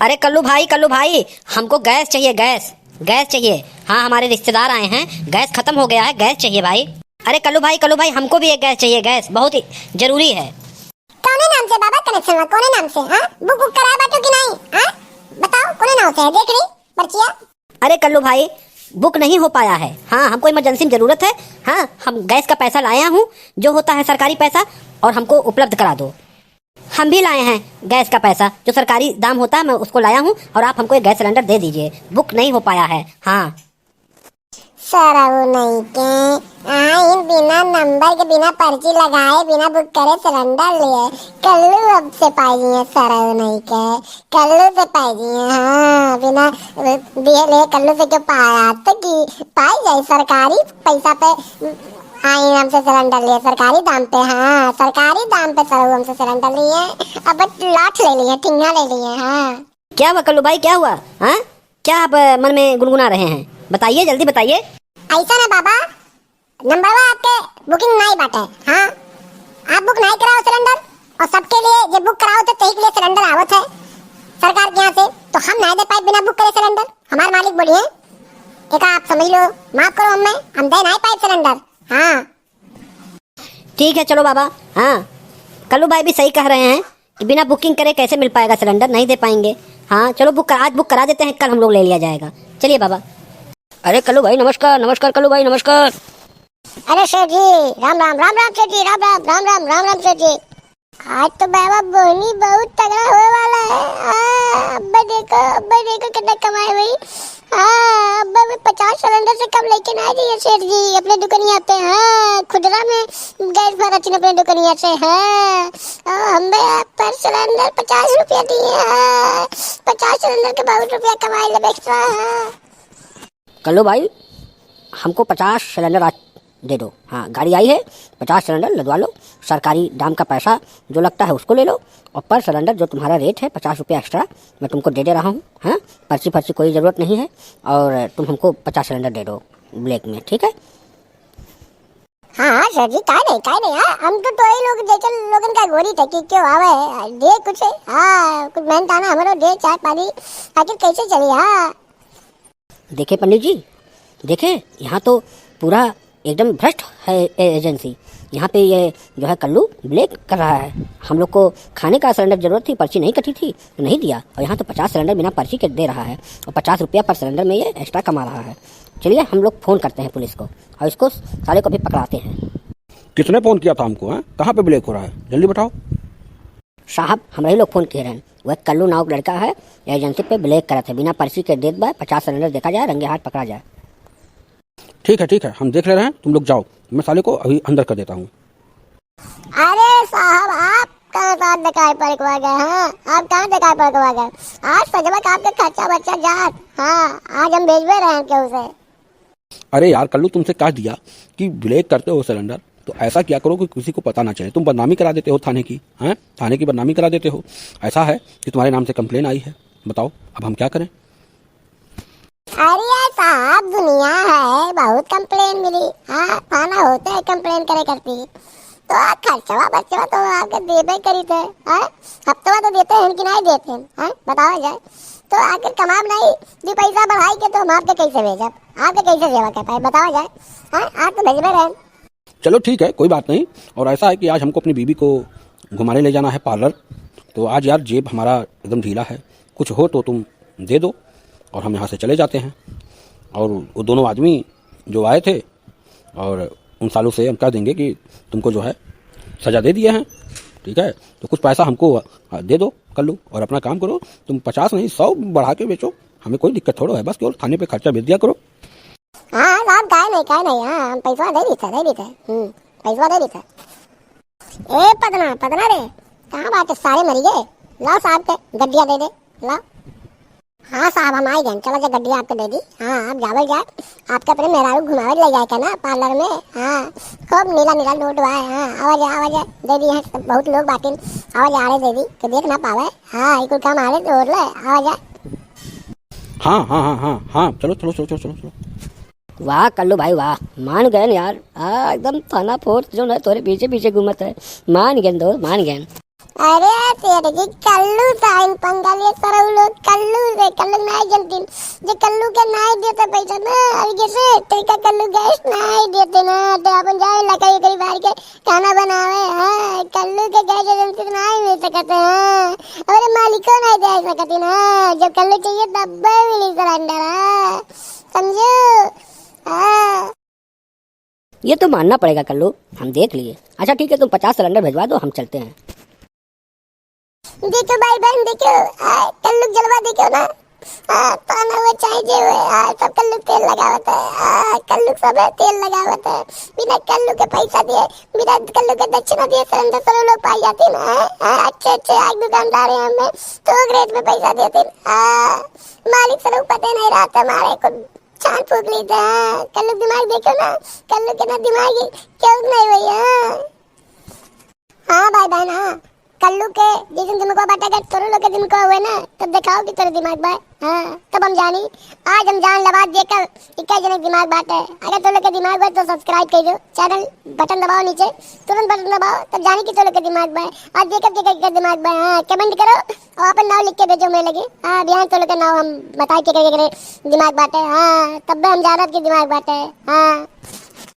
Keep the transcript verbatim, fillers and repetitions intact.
अरे कल्लू भाई, कल्लू भाई, हमको गैस चाहिए, गैस, गैस चाहिए। हाँ, हमारे रिश्तेदार आए हैं, गैस खत्म हो गया है, गैस चाहिए भाई। अरे कल्लू भाई, कल्लू भाई, हमको भी एक गैस चाहिए, गैस, बहुत ही जरूरी है। कौने नाम से बाबा कनेक्शन हुआ, कौने नाम से? हाँ, बुक बुक कराया बाटो कि नहीं? हाँ, बताओ कौने नाम से है, देख रही पर्चिया। अरे कल्लू भाई, बुक नहीं हो पाया है। हाँ, हमको इमरजेंसी में जरूरत है। हाँ, हम गैस का पैसा लाया हूँ, जो होता है सरकारी पैसा, और हमको उपलब्ध करा दो। हम भी लाए हैं गैस का पैसा, जो सरकारी दाम होता है, मैं उसको लाया हूँ और आप हमको एक गैस सिलेंडर दे दीजिए, बुक नहीं हो पाया है। हाँ। सरऊ नहीं के, आइन बिना नंबर के, बिना पर्ची लगाए, बिना बुक करे सिलेंडर लिए। कल्लू अब से पाई है सरऊ नहीं के, कल्लू से पाई है। हाँ, बिना दिए ले कल्लू से क्यों पाया? तो की पाई जाए सरकारी पैसा पे। आइन हमसे सिलेंडर लिए सरकारी दाम पे। हाँ, सरकारी दाम पे सरऊ हमसे सिलेंडर लिए। अब लाठ ले लिए, ठिंगा ले लिए। हाँ। क्या हुआ कल्लू भाई, क्या हुआ? हाँ, क्या आप, अ, मन में गुनगुना रहे हैं? बताइए, जल्दी बताइए। ऐसा ना बाबा, नंबरवा आपके बुकिंग नाई बाटे। हाँ, आप बुक नाई कराओ सिलेंडर, और सबके लिए जे बुक कराओ थे, तही के लिए सिलेंडर आवत है सरकार के यहाँ से, तो हम नाई दे पाए बिना बुक करे सिलेंडर। हमारे मालिक बोलिए, एक आप समझ लो, माफ करो हमें, हम दे नाई पाए सिलेंडर। हाँ। ठीक है, चलो बाबा। हाँ, कल्लू भाई भी सही कह रहे हैं कि बिना बुकिंग करे कैसे मिल पाएगा सिलेंडर, नहीं दे पाएंगे। हाँ, चलो बुक कर, आज बुक करा देते हैं, कल हम लोग ले लिया जाएगा। चलिए बाबा। अरे कल्लू भाई नमस्कार, नमस्कार कल्लू भाई नमस्कार। अरे सेठ जी, राम राम, राम राम सेठ जी, राम राम, राम राम, राम राम सेठ जी। आज तो बाबा बोहनी बहुत तगड़ा होए वाला है। आ, अब्बा देखो, अब्बा देखो कितना कमाए भाई। हाँ, अब्बा भी पचास सिलेंडर से कम लेके ना जाइए सेठ जी अपने दुकनिया पे। हाँ, खुदरा में गैस भरत अपने दुकनिया से। हाँ, आ, हमें पर सिलेंडर पचास रुपया दिए हैं। पचास सिलेंडर के बहुत रुपया कमाए ले extra। हाँ। कल्लू भाई, हमको पचास सिलेंडर आज दे दो। हाँ, गाड़ी आई है, पचास सिलेंडर लदवा लो, सरकारी दाम का पैसा जो लगता है उसको ले लो, और पर सिलेंडर जो तुम्हारा रेट है पचास रुपया एक्स्ट्रा, मैं तुमको दे दे रहा हूँ। हाँ, पर्ची फर्ची कोई ज़रूरत नहीं है, और तुम हमको पचास सिलेंडर दे दो ब्लैक में, ठीक है? हाँ, हाँ, सेठ जी, काहे नहीं, काहे नहीं, हाँ, हम तो, तो यही लोग जैसे लोगन का गोरी थे कि क्यों आवे, दे कुछ, हाँ, कुछ मेहनताना हमरो दे, चाय पानी, आखिर कैसे चली, हाँ। देखे पंडित जी, देखे, यहाँ तो पूरा एकदम भ्रष्ट है ए-, एजेंसी। यहाँ पे ये जो है कल्लू ब्लैक कर रहा है। हम लोग को खाने का सिलेंडर ज़रूरत थी, पर्ची नहीं कटी थी तो नहीं दिया, और यहाँ तो पचास सिलेंडर बिना पर्ची के दे रहा है और पचास रुपया पर सिलेंडर में ये एक्स्ट्रा कमा रहा है। चलिए हम लोग फ़ोन करते हैं पुलिस को और इसको साले को भी पकड़ाते हैं। किसने फ़ोन किया था हमको, हैं? कहाँ पे ब्लैक हो रहा है? जल्दी बताओ। साहब, हमरे ही लोग फोन किए रहन। वह कल्लू नाव के लड़का है, एजेंसी पे ब्लैक करत है, बिना पर्ची के देत बा, पचास सिलेंडर देखा जाए, रंगे हाथ पकड़ा जाए। ठीक है, ठीक है, हम देख ले रहे हैं, तुम लोग जाओ, मैं साले को अभी अंदर कर देता हूँ। अरे साहब, आप कहाँ साथ दिखाई पड़ के आ गए? हाँ, आप कहाँ दिखाई पड़ के आ गए? आज सजवा का आपके खर्चा बर्चा जात। हाँ, आज हम भेजबे रहे हैं केहू से। अरे यार, कल्लू तुमसे कह दिया कि ब्लैक करते हो सिलेंडर, तो ऐसा क्या करो कि किसी को पता ना चले। तुम बदनामी करा देते हो थाने की, हैं? थाने की बदनामी करा देते हो। ऐसा है कि तुम्हारे नाम से कंप्लेन आई है, बताओ अब हम क्या करें? अरे यार साहब, दुनिया है, बहुत कंप्लेन मिली। हाँ, थाना होते है कंप्लेन करे करती। तो आ खर्चवा बर्चवा तो आपके देबे करी थे, हैं? हफ्तवा तो देते हैं कि नहीं देते हैं, हैं? बतावा जाए। तो आखिर कमाब नहीं, दो पैसा बढ़ाई के तो हम आपके कैसे भेजब? आपके कैसे सेवा कर पाए? बतावा जाए, हैं? आप तो भेजबे रहे। चलो ठीक है, कोई बात नहीं। और ऐसा है कि आज हमको अपनी बीबी को घुमाने ले जाना है पार्लर, तो आज यार जेब हमारा एकदम ढीला है, कुछ हो तो तुम दे दो और हम यहाँ से चले जाते हैं। और वो दोनों आदमी जो आए थे, और उन सालों से हम कह देंगे कि तुमको जो है सजा दे दिए हैं, ठीक है? तो कुछ पैसा हमको, अ, दे दो कल्लू, और अपना काम करो। तुम पचास नहीं, सौ बढ़ा के बेचो, हमें कोई दिक्कत थोड़ो है, बस केवल थाने पे खर्चा भेज दिया करो। हाँ, हाँ, साहब, काहे नहीं, काहे नहीं, हाँ, हम पैसा दे देते, दे देते, हम्म, पैसा दे देते। ए पदना, पदना रे, कहाँ बाटे, सारे मरी गए? लाओ साहब के गड्डिया दे दे, लाओ। हाँ साहब, हम आई गए। चला जा, गड्डी आपके दे दी। हाँ, आप जावल जाए, आपके अपने मेहरारू घुमावे ले जाए के ना पार्लर में। हाँ, खूब नीला नीला नोट बा। हाँ, आवा जा, आवा जा, दे दी है, सब बहुत लोग बाटिन। आवा जा, आड़े दे दी, के देख ना पावे। हाँ, ई कुल काम आड़े तोड़ ले, आवा जा। हाँ, हाँ, हाँ, हाँ, हाँ, चलो, चलो, चलो, चलो, चलो, चलो। वाह कल्लू भाई वाह, मान गए यार। आ, एकदम थाना फोर्स जो है तोरे पीछे पीछे घूमत है, मान गए दोस्त, मान गए। अरे सेठ जी, कल्लू से आइन पंगा लिए सरऊ लोग, कल्लू से, कल्लू नाई जनतीन, जे कल्लू के नाई देते पैसा ना, अलगे से, तरीका कल्लू गैस नाई देते ना, तो अपन जाए लकड़ी उकड़ी बार के खाना बनावे, हाँ, कल्लू के गैस एजेंसी से नाई मिल सकते हैं, हमारे मालिको नाई दे सकते ना, जब कल्लू चाहिए तब मिली सिलेंडर, हाँ, समझो, हाँ। ये तो मानना पड़ेगा कल्लू, हम देख लिए। अच्छा ठीक है, तुम पचास सिलेंडर भिजवा दो, हम चलते हैं। देखो भाई बहन, देखो, आ, कल्लू के जलवा देखो ना। आ, ताना हुआ चाहे जे हुए, आ, सब कल्लू के तेल लगावत है। आ, कल्लू के सब तेल लगावत है। बिना कल्लू के पैसा दिए, बिना कल्लू के दक्षिणा दिए सिलेंडर सब लोग पाई जाती ना। आ, अच्छे अच्छे आग दुकानदार हैं हमें, तो रेट में पैसा देते। आ, मालिक सब पता नहीं रहता हमारे को। चांद फूक ली था। कल्लू दिमाग देखो ना, कल्लू के ना दिमाग है, क्यों नहीं भैया? हाँ भाई बहन, हाँ। कल्लू के जैसे दिमाग बाटे, अगर तोरो लोग के दिमाग हुए ना, तब दिखाओ कि तोरे दिमाग बा। हाँ, तब हम जानी। आज हम जान लबाद जेकर इक्का जने दिमाग बाटे। अगर तोरो लोग के दिमाग हुए तो सब्सक्राइब कर दो, चैनल बटन दबाओ नीचे, तुरंत बटन दबाओ, तब जानी कि तोरो लोग के दिमाग बा। आज जेकर जेकर के दिमाग बा, हाँ, कमेंट करो और अपन नाम लिख के भेजो मेरे लगे। हाँ, बिहान तोरो लोग के नाम हम बताए के करे करे दिमाग बाटे। हाँ, तब हम जानब कि दिमाग बाटे। हाँ।